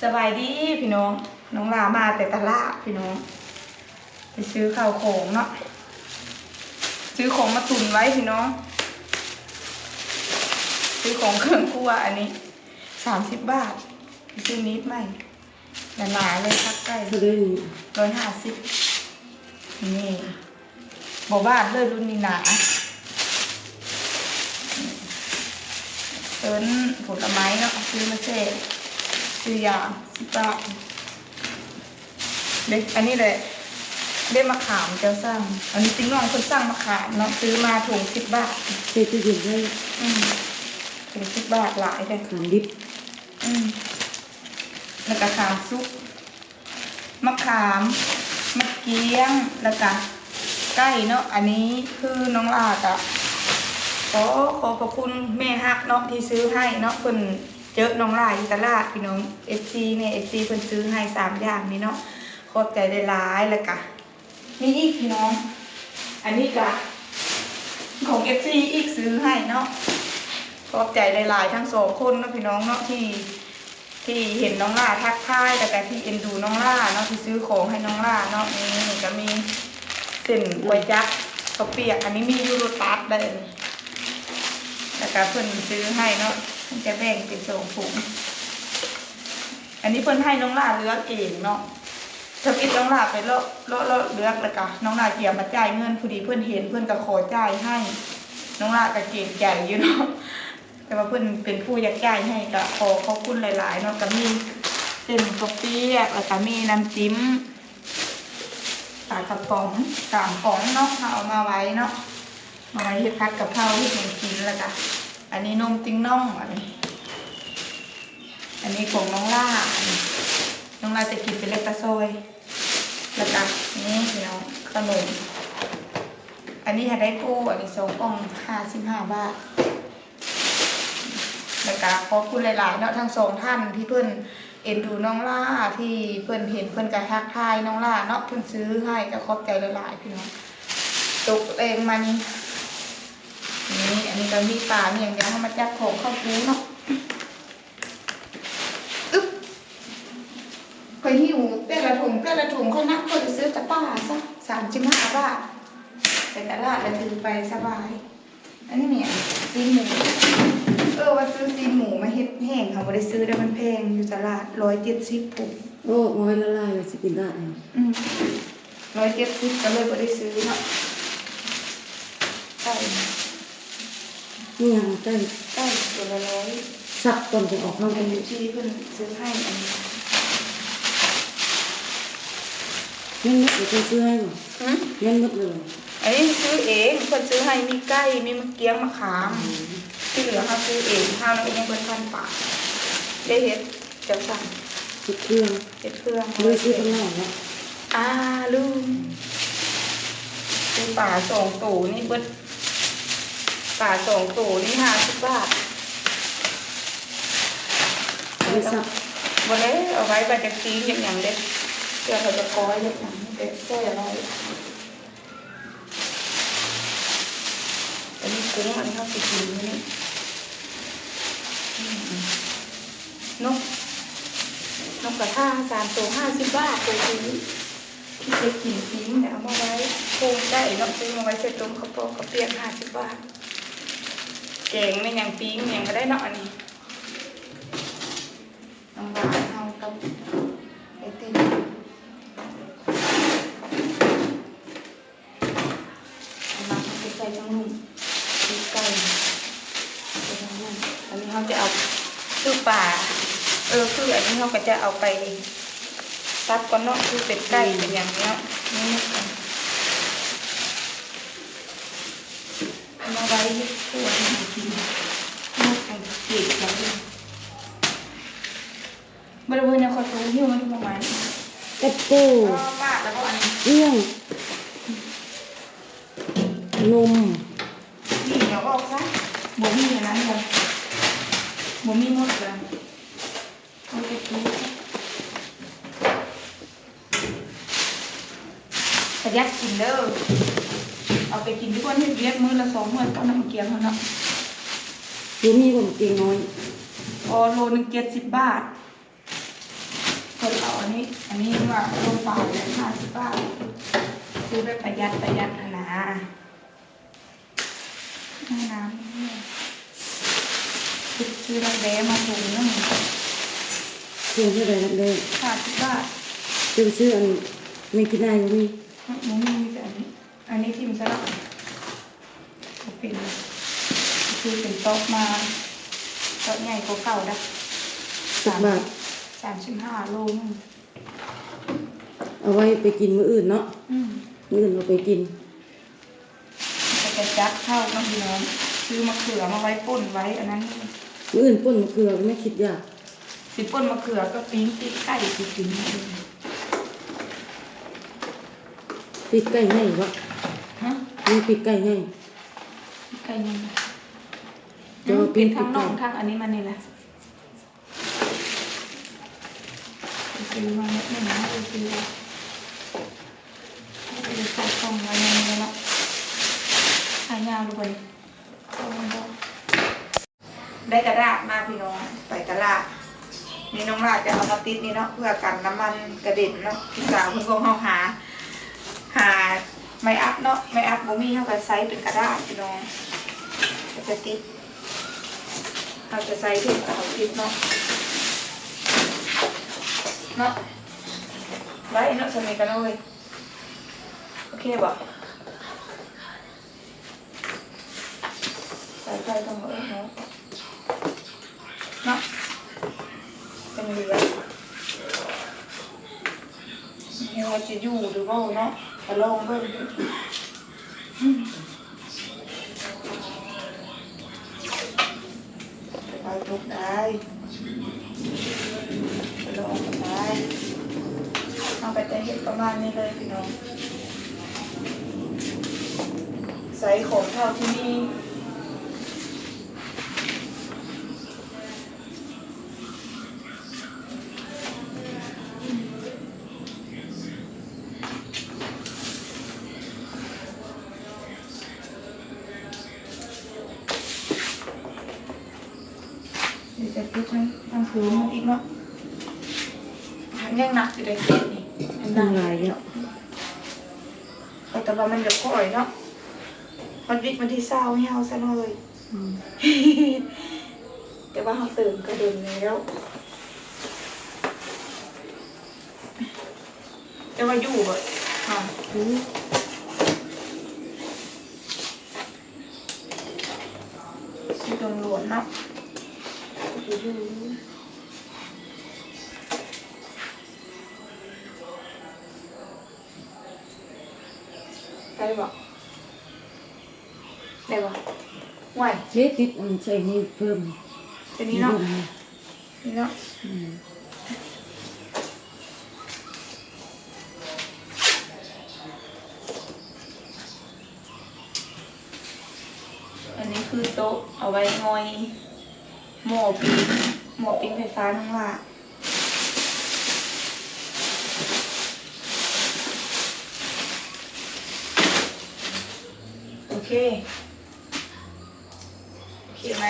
ສະບາຍດີພີ່ນ້ອງ, ນ້ອງຫຼ້າມາແຕ່ຕະຫຼາດພີ່ນ້ອງ ໄປຊື້ເຂົ້າຂອງເນາະ, ຊື້ຂອງມາຕຸນໄວ້ພີ່ນ້ອງ, ຊື້ຂອງເຄື່ອງຄົວ. ອັນນີ້ສາມສິບບາດ, ໄປຊື້ມີດໃໝ່ ຫຼາຍໆເລີຍ, ຜັກໄກ່ ເທົ່າໃດນີ້? ຮ້ອຍຫ້າສິບ. ນີ້ ບໍ່ບາດເລີຍ ລຸ້ນນີ້ໜາ. ເອີ້ນຜົນລະໄມ້ເນາະ ຊື້ມາແຊ່ ຊື້ຢາ ສິບບາດເດ້. ອັນນີ້ແຫຼະ ເດ້ມະຂາມເຈົ້າສັ່ງ, ອັນນີ້ຕິງນ້ອງເພິ່ນສັ່ງມະຂາມເນາະ ຊື້ມາຖົງສິບບາດ. ໃສ່ຕູ້ເຢັນໄວ້. ອືມ ຖົງສິບບາດ ຫຼາຍເດ້. ຂາມດິບ. ອືມ ແລ້ວກະຂາມສຸກ. ມະຂາມ, ໝາກກຽງ ແລ້ວກະໄກ່ເນາະ. ອັນນີ້ຄືນ້ອງຫຼ້າກະຂໍຂອບພະຄຸນແມ່ຮັກເນາະ ທີ່ຊື້ໃຫ້ເນາະ, ເພິ່ນເຈີນ້ອງຫຼ້າຢູ່ຕະຫຼາດພີ່ນ້ອງ. ເອັຟຊີແມ່ ເອັຟຊີເພິ່ນຊື້ໃຫ້ສາມຢ່າງນີ້ເນາະ, ຂອບໃຈຫຼາຍໆ. ແລ້ວກະມີອີກພີ່ນ້ອງ, ອັນນີ້ກະຂອງເອັຟຊີອີກ ຊື້ໃຫ້ເນາະ. ຂອບໃຈຫຼາຍໆທັງສອງຄົນເນາະພີ່ນ້ອງເນາະ ທີ່ ທີ່ເຫັນນ້ອງຫຼ້າທັກທາຍ ແລ້ວກະທີ່ເອັນດູນ້ອງຫຼ້າເນາະ ທີ່ຊື້ຂອງໃຫ້ນ້ອງຫຼ້າເນາະ. ນີ້ກະມີເສັ້ນກວຍຈັບ ເຂົ້າປຽກ, ອັນນີ້ມີຢູ່ໂລຕັສໄດ໋ ອັນນີ້ ແລ້ວກະເພິ່ນຊື້ໃຫ້ເນາະ, ເພິ່ນຈະແບ່ງເປັນສອງຖົງ. ອັນນີ້ເພິ່ນໃຫ້ນ້ອງຫຼ້າເລືອກເອງເນາະ, ທຳອິດນ້ອງຫຼ້າໄປເລາະ ເລາະ ເລາະເລືອກ ແລ້ວກະນ້ອງຫຼ້າກຽມມາຈ່າຍເງິນ, ພໍດີເພິ່ນເຫັນ ເພິ່ນກະຂໍຈ່າຍໃຫ້. ນ້ອງຫຼ້າກະເກງໃຈຢູ່ເນາະ ແຕ່ວ່າເພິ່ນເປັນຜູ້ຢາກຈ່າຍໃຫ້ ກະຂໍຂອບຄຸນຫຼາຍໆເນາະ. ກະມີເສັ້ນເຂົ້າປຽກ ແລ້ວກະມີນ້ຳຈິ້ມ ປາກະປ໋ອງສາມປ໋ອງເນາະ, ເຮົາເອົາມາໄວ້ເນາະ ມາໄວ້ເຮັດຜັດກະເພົາ ເຮັດຫຍັງກິນ. ແລ້ວກະອັນນີ້ນົມຕິງນ້ອງ ອັນນີ້ ອັນນີ້ຂອງນ້ອງຫຼ້າ ອັນນີ້ນ້ອງຫຼ້າຈະກິນເປັນເລັກຕາຊອຍ. ແລ້ວກະນີ້ພີ່ນ້ອງ ຂະໜົມ ອັນນີ້ຫາໄດ້ໂປ ອັນນີ້ສອງກ່ອງຫ້າສິບຫ້າບາດ. ແລ້ວກະຂອບຄຸນຫຼາຍໆເນາະ ທັງສອງທ່ານທີ່ເພິ່ນເອັນດູນ້ອງຫຼ້າ ທີ່ເພິ່ນເຫັນເພິ່ນກະທັກທາຍນ້ອງຫຼ້າເນາະ, ເພິ່ນຊື້ໃຫ້ກະຂອບໃຈຫຼາຍໆພີ່ນ້ອງ. ຕົກແລງມານີ້ ນີ້ ອັນນີ້ກະມີປາມີຫຍັງ, ດຽວເຮົາມາຈັດຂອງເຂົ້າຕູ້ເນາະ. ອຶບ ຂ້ອຍຫິ້ວແຕ່ລະຖົງ ແຕ່ລະຖົງ ຂ້ອຍໜັກ ຂ້ອຍໄປຊື້ແຕ່ປາຊະ ສາມສິບຫ້າບາດ. ໄປຕະຫຼາດລະຖືໄປສະບາຍ. ອັນນີ້ແມ່ນຊີ້ນໝູ ເອີ ວ່າຊື້ຊີ້ນໝູມາເຮັດແຫ້ງ ເຮົາບໍ່ໄດ້ຊື້ເດ້ ມັນແພງ ຢູ່ຕະຫຼາດຮ້ອຍເຈັດສິບພຸ້ນ. ໂອ້ ເອົາໄວ້ລະລາຍ ວ່າຊິກິນໄດ້. ອືມ ຮ້ອຍເຈັດສິບ ກະເລີຍບໍ່ໄດ້ຊື້ເນາະ. ໄກ່ ມີຫຍັງ? ໄກ່ ໄກ່ຕົວລະຮ້ອຍ ສັບກ່ອນຈະອອກເນາະ. ອັນນີ້ທີ່ເພິ່ນຊື້ໃຫ້ ອັນນີ້ ເງິນໝົດເລີຍ ເພິ່ນຊື້ໃຫ້ບໍ່? ຫຶ? ເງິນໝົດເລີຍ ອັນນີ້ຊື້ເອງ ເພິ່ນຊື້ໃຫ້. ມີໄກ່ ມີໝາກກຽງ ໝາກຂາມ ອືມ ທີ່ເຫຼືອເຮົາຊື້ເອງ. ເຮົານັ້ນກະຍັງບໍ່ທັນປາ ໄດ້ເຮັດ ເຈົ້າສັ່ງ ເຮັດເຄື່ອງ ເຮັດເຄື່ອງ ບໍ່ໄດ້ຊື້ຂ້າງນອກເນາະ. ອາ ລືມ ຊື້ປາສອງໂຕນີ້ເບິດ ປາສອງໂຕນີ້ຫ້າສິບບາດ. ບໍ່ໄດ້ສັບ ບໍ່ໄດ້ເອົາໄວ້ບາດຢາກປີ້ງຢາກຫຍັງເດ້ ເພື່ອເຂົາຈະກ້ອຍຢາກຫຍັງ ແຕ່ແຊ່ໄວ້. ອັນນີ້ກຸ້ງ ອັນນີ້ເຮົາຊິກິນມື້ນີ້. ອືມ ນົກ ນົກກະທາ ສາມໂຕຫ້າສິບບາດ ໂຕຄື ຄິດໄດ້ກິນປີ້ງ ແລ້ວເອົາມາໄວ້ໂຄງໄກ່ເນາະ ຊື້ມາໄວ້ໃສ່ຕົ້ມເຂົ້າປອກເຂົ້າປຽກ ຫ້າສິບບາດ. ແກງແມ່ນຫຍັງ ປີ້ງແມ່ນຫຍັງກະໄດ້ເນາະ. ອັນນີ້ ນ້ຳຫວານເຮົາກັບໄອຕິມ ອັນນັ້ນເຮົາຊິໃສ່ທັງໜຸ່ມ ຕີນໄກ່ ໃສ່ທັງໜຸ່ມ. ອັນນີ້ເຮົາຈະເອົາ ຄືປາ ເອີ ຄືອັນນີ້ເຮົາກະຈະເອົາໄປສັບກ່ອນເນາະ ຄືເປັນໄກ່ເປັນຫຍັງເນາະ. ນີ້ ເອົາມາໄວ້ເຮັດຄົວໃຫ້ກິນ ເຮັດໃຫ້ເກງໃຈ. ບໍ່ໄດ້ເບິ່ງໃນຂອງຕູ້ ຫິ້ວມາທຸກໝ່ອງໄມ້. ແອັບເປິ້ນ ເອີ ໝາກແລ້ວບໍ່ອັນນີ້ ອີຫຍັງ ນົມ ນີ້ ດຽວອອກຊະ ບໍ່ມີອັນນັ້ນແລ້ວ ບໍ່ມີໝົດແລ້ວ. ເອົາແຕ່ຕູ້ ປະຢັດກິນເດີ ເອົາໄປກິນຢູ່ບ່ອນເຮັດວຽກ ມື້ລະສອງມື້ ເອົານ້ຳມາກຽມເຮົາເນາະ. ບໍ່ມີບໍ່ ໝາກກຽງນ້ອຍ ອໍ ໂລໜຶ່ງເຈັດສິບບາດ. ຄົນເອົາອັນນີ້ ອັນນີ້ວ່າລົງປາແລ້ວ ຫ້າສິບບາດ ຊື້ແບບປະຢັດ ປະຢັດຫັ້ນນາ. ນ້ຳ ຊື້ ຊື້ດັກແດ້ມາຖົງໜຶ່ງ. ຖົງເທົ່າໃດດັກແດ້? ຫ້າສິບບາດ. ເຈົ້າໄປຊື້ອັນແມງກິນນາຍບໍ່ມີ? ອື ບໍ່ມີ ມີແຕ່ອັນນີ້ ອັນນີ້ຖິ້ມຊະເນາະ. ເປັນ ຄືເປັນຕອກມາ ຕອກໃຫຍ່ກວ່າເກົ່າດະ. ຈັກບາດ? ສາມສິບຫ້າ ໂລໜຶ່ງ. ເອົາໄວ້ໄປກິນມື້ອື່ນເນາະ. ອື ມື້ອື່ນເອົາໄປກິນ. ແລ້ວກະຈັດເຂົ້າເນາະພີ່ນ້ອງ ຊື້ມະເຂືອມາໄວ້ປົ່ນໄວ້ອັນນັ້ນ. ມື້ອື່ນປົ່ນມະເຂືອ ແມ່ຄິດຢາກ ຊິປົ່ນມະເຂືອກັບປີ້ງປີກໄກ່ຊິກິນ. ປີກໄກ່ໃຫຍ່ບໍ່? ຮະ? ມີປີກໄກ່ໃຫຍ່? ປີກໄກ່ໃຫຍ່. ແຕ່ວ່າປີ້ງປີກໄກ່ ທາງໜອງທາງອັນນີ້ມານີ້ແຫຼະ. ໄປຊື້ມາເຮັດແນວນັ້ນ ໄປຊື້ ໄປໃສ່ກ່ອງໄວ້ແນວນີ້ແຫຼະ. ຂາຍາວຢູ່ບໍ່ນີ້? ໄດ້ກະດາດມາພີ່ນ້ອງ ໄປຕະຫຼາດ. ນີ້ນ້ອງຫຼ້າຈະເອົາມາຕິດນີ້ເນາະ ເພື່ອກັນນ້ຳມັນກະເດັນເນາະ. ພີ່ສາວເພິ່ນບອກເຮົາຫາ ຫາໄມ້ອັດເນາະ ໄມ້ອັດບໍ່ມີ ເຮົາກະໃຊ້ເປັນກະດາດພີ່ນ້ອງ ກະຈະຕິດ. ເຮົາຈະໃຊ້ຖົງກາວຕິດເນາະ ເນາະ. ໄດ້ເນາະ ສ່ຳນີ້ກະນ້ອຍ ໂອເຄບໍ່? ໃສ່ໄຟຕ້ອງເອີເນາະ ເນາະ ເປັນເຫຼືອ ເຮົາຊິຢູ່ຫຼືບໍ່ເນາະ ກະລອງເບິ່ງ. ໄປຕົກໄດ້ ລອງໄດ້ ເຮົາກະຈະເຮັດປະມານນີ້ເລີຍພີ່ນ້ອງ ໃຊ້ຂອງເທົ່າທີ່ມີ. ດຽວຈະຕິດທາງ ທາງພື້ນມັນອີກເນາະ ຍັງໜັກຢູ່ເດ້ເຂດນີ້ ຍັງໜັກຫຼາຍຢູ່ ເອີ ແຕ່ວ່າມັນຈະຄ່ອຍເນາະ ຮອດວິກວັນທີຊາວໃຫ້ເຮົາຊະເນາະເອີຍ. ອືມ ແຕ່ວ່າເຮົາເຕີມກະດົນແລ້ວ ແຕ່ວ່າຢູ່ບໍ່? ອືມ ຊິໂດນຫຼວນເນາະ ຢູ່ ໄດ້ບໍ່? ໄດ້ບໍ່? ຫວາຍ ເດ້ ຕິດອັນໃສ່ນີ້ເພີ່ມ ຕົວນີ້ເນາະ ນີ້ເນາະ ອືມ ອັນນີ້ຄືໂຕະເອົາໄວ້ຫງອຍໝໍ້ປີ້ງ ໝໍ້ປີ້ງໄຟຟ້ານ້ອງຫຼ້າ. ໂອເຄ ໂອເຄໄໝ?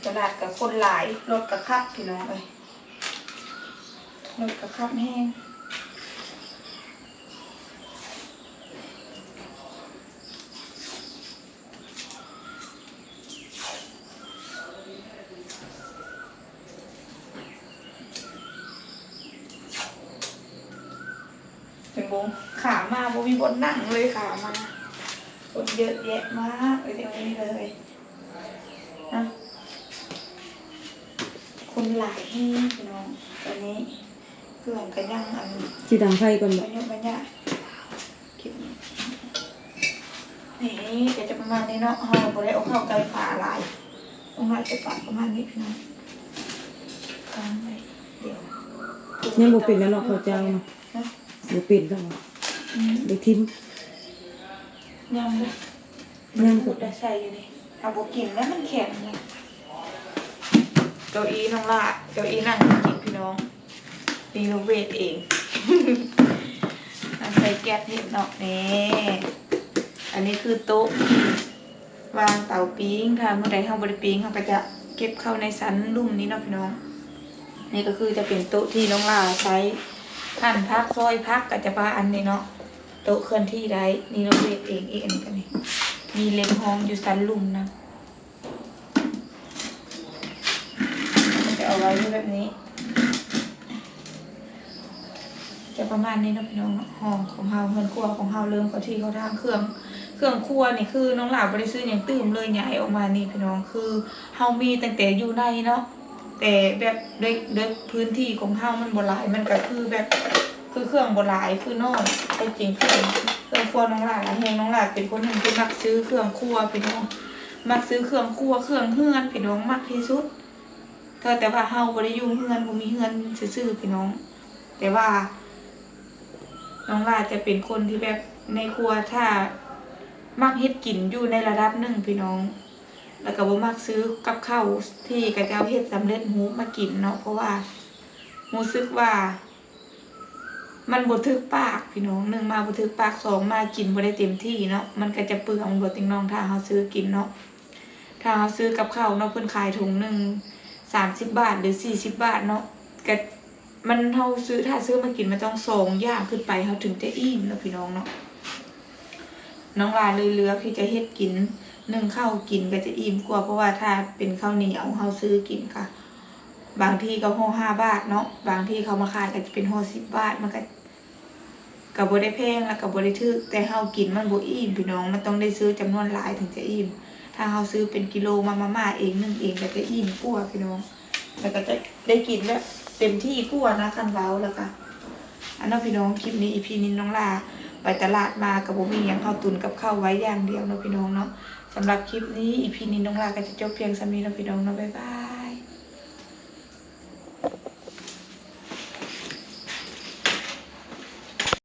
ຕະຫຼາດກະຄົນຫຼາຍ ລົດກະຄັກ ພີ່ນ້ອງເອີຍ ລົດກະຄັກແຮງ. ເຫັນບໍ່ ຂາມາບໍ່ມີບ່ອນນັ່ງເລີຍ ຂາມາ ຄົນເຍອະແຍະມາກເລີຍ ແຖວນີ້ເລີຍນະ ຄົນຫຼາຍແຮງພີ່ນ້ອງ ຕອນນີ້ ເຄື່ອງກະຍັງອັນ ຊິດັງໄຟກ່ອນບໍ່? ບັນຍະ ບັນຍະ ຄລິບນີ້ ນີ້ກະຈະປະມານນີ້ເນາະ ເຮົາບໍ່ໄດ້ເອົາເຂົ້າໃກ້ຝາຫຼາຍ ຕ້ອງໜ້າຈະປະປະມານນີ້ພີ່ນ້ອງ ກາງໄວ້ ດຽວ ຍັງບໍ່ເປັນແລ້ວເນາະ ເຂົ້າເຈົ້ານະ ຮະ ບໍ່ເປັນແລ້ວ ອືມ ໄດ້ຖິ້ມ ຍັງເດີ ຍັງ ໄດ້ໃສ່ຢູ່ນີ້ ເຮົາບໍ່ກິນແລ້ວ ມັນແຂງນີ້. ເກົ້າอี้ນ້ອງຫຼ້າ ເກົ້າอี้ນັ່ງກິນພີ່ນ້ອງ ຣີໂນເວດເອງ ນັ່ງໃສ່ແກັດເຮັດເນາະ ນີ້ ອັນນີ້ຄືໂຕະທີ່ ວາງເຕົາປີ້ງ ຖ້າມື້ໃດເຮົາບໍ່ໄດ້ປີ້ງ ເຮົາກໍຈະເກັບເຂົ້າໃນຊັ້ນລຸ່ມນີ້ເນາະພີ່ນ້ອງ. ນີ້ກໍຄືຈະເປັນໂຕະທີ່ນ້ອງຫຼ້າໃຊ້ ຫັ່ນຜັກ ຊອຍຜັກ ກໍຈະປະມານນີ້ເນາະ ໂຕະເຄື່ອນທີ່ໄດ້ ນີ້ເຮົາເຮັດເອງອີກ. ອັນນີ້ກໍນີ້ ມີເຫຼັກຮອງຢູ່ຊັ້ນລຸ່ມນຳ ຈະເອົາໄວ້ຢູ່ແບບນີ້. ຈະປະມານນີ້ເນາະພີ່ນ້ອງເນາະ ຫ້ອງຂອງເຮົາ ເຮືອນຄົວຂອງເຮົາ ເລີ່ມເຂົ້າທີ່ເຂົ້າທາງ. ເຄື່ອງ ເຄື່ອງຄົວນີ້ຄືນ້ອງຫຼ້າບໍ່ໄດ້ຊື້ຫຍັງຕື່ມເລີຍ ຍ້າຍອອກມານີ້ພີ່ນ້ອງ ຄືເຮົາມີຕັ້ງແຕ່ຢູ່ໃນເນາະ ແຕ່ແບບດ້ວຍ ດ້ວຍພື້ນທີ່ຂອງເຮົາມັນບໍ່ຫຼາຍ ມັນກໍຄືແບບ ຄືເຄື່ອງບໍ່ຫຼາຍ ຄືນ້ອຍ. ແທ້ຈິງເຄື່ອງ ເຄື່ອງຄົວນ້ອງຫຼ້າ ແຮງນ້ອງຫຼ້າເປັນຄົນໜຶ່ງທີ່ມັກຊື້ເຄື່ອງຄົວພີ່ນ້ອງ ມັກຊື້ເຄື່ອງຄົວ ເຄື່ອງເຮືອນພີ່ນ້ອງ ມັກທີ່ສຸດ. ເທົ່າແຕ່ວ່າເຮົາບໍ່ໄດ້ຢູ່ເຮືອນ ບໍ່ມີເຮືອນຊື່ໆ ພີ່ນ້ອງ ແຕ່ວ່ານ້ອງຫຼ້າຈະເປັນຄົນທີ່ແບບໃນຄົວ ຖ້າມັກເຮັດກິນຢູ່ໃນລະດັບໜຶ່ງພີ່ນ້ອງ ແລ້ວກໍບໍ່ມັກຊື້ກັບເຂົ້າທີ່ເຂົາເຈົ້າເຮັດສຳເລັດຮູບມາກິນເນາະ ເພາະວ່າຮູ້ສຶກວ່າ ມັນບໍ່ຖືກປາກພີ່ນ້ອງ ໜຶ່ງມາບໍ່ຖືກປາກ ສອງມາກິນບໍ່ໄດ້ເຕັມທີ່ເນາະ ມັນກໍຈະເປືອງ ແມ່ນບໍ່ຕິງນ້ອງ ຖ້າເຮົາຊື້ກິນເນາະ. ຖ້າເຮົາຊື້ກັບເຂົ້າເນາະ ເພິ່ນຂາຍຖົງໜຶ່ງສາມສິບບາດ ຫຼື ສີ່ສິບບາດເນາະ ກໍມັນ ເຮົາຊື້ ຖ້າຊື້ມາກິນມັນຕ້ອງສອງຢ່າງຂຶ້ນໄປ ເຮົາເຖິງຈະອີ່ມເນາະພີ່ນ້ອງເນາະ. ນ້ອງຫຼ້າເລີຍເລືອກທີ່ຈະເຮັດກິນ ໜຶ້ງເຂົ້າກິນກໍຈະອີ່ມກວ່າ ເພາະວ່າຖ້າເປັນເຂົ້າໜຽວເຮົາຊື້ກິນກະ ບາງທີກໍຫໍ່ຫ້າບາດເນາະ ບາງທີເຂົາມາຂາຍກໍຈະເປັນຫໍ່ສິບບາດ ມັນກໍ ກໍບໍ່ໄດ້ແພງ ແລ້ວກໍບໍ່ໄດ້ຖືກ ແຕ່ເຮົາກິນມັນບໍ່ອີ່ມພີ່ນ້ອງ ມັນຕ້ອງໄດ້ຊື້ຈຳນວນຫຼາຍເຖິງຈະອີ່ມ. ຖ້າເຮົາຊື້ເປັນກິໂລມາ ມາມ່າເອງ ໜຶ້ງເອງກໍຈະອີ່ມກວ່າພີ່ນ້ອງ ແລ້ວກໍຈະໄດ້ກິນແບບເຕັມທີ່ກວ່ານະ ຄັນເວົ້າ. ແລ້ວກໍ ອັນເນາະພີ່ນ້ອງ ຄລິບນີ້ ອີພີ ນີ້ນ້ອງຫຼ້າໄປຕະຫຼາດມາ ກໍບໍ່ມີຫຍັງ ເຮົາຕຸນກັບເຂົ້າໄວ້ຢ່າງດຽວເນາະພີ່ນ້ອງເນາະ. ສຳລັບຄລິບນີ້ ອີພີ ນີ້ນ້ອງຫຼ້າກໍຈະຈົບພຽງສ່ຳນີ້ເນາະພີ່ນ້ອງເນາະ ບາຍບາຍ.